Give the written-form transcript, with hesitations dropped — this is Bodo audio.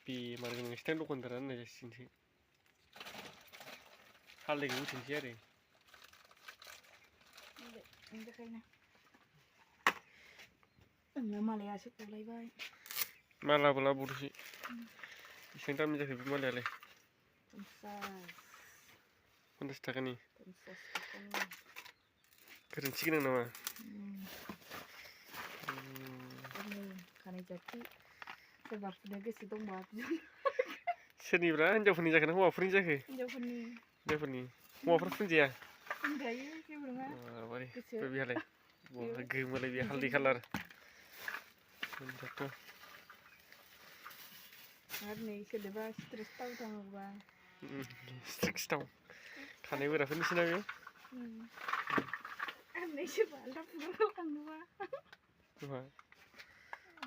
बेमार गोनांसो थां दखानदारा होननाय जासिगोनसो हालदैखौ होथोंसै आरो ओंखायनो आंना मालायासो गलायबाय मालाबो लाबोदोसो बेसेबां दामनि जाखो बे मालायालाय 50 थाखानि गोरोन्थि गोनां नामा खानाय जाथि सोरबा फुनो गोसो दंबा सोरनिब्रा हिनजावफोरनि जाखो ना हौवाफोरनि जाखो हिनजावफोरनि हौवाफोर फुनजाया फुनजायो जेबो नङा माबारे बेहालाय गोमोलाय बे हालदै खालार आरो नै सोरनोबा स्ट्रेस थाव थाङोबा स्ट्रिक्स थाव खानाय गोराफोरनिसोना बेयो आरो नै सोरबा आलदा फुगारना लांनोबा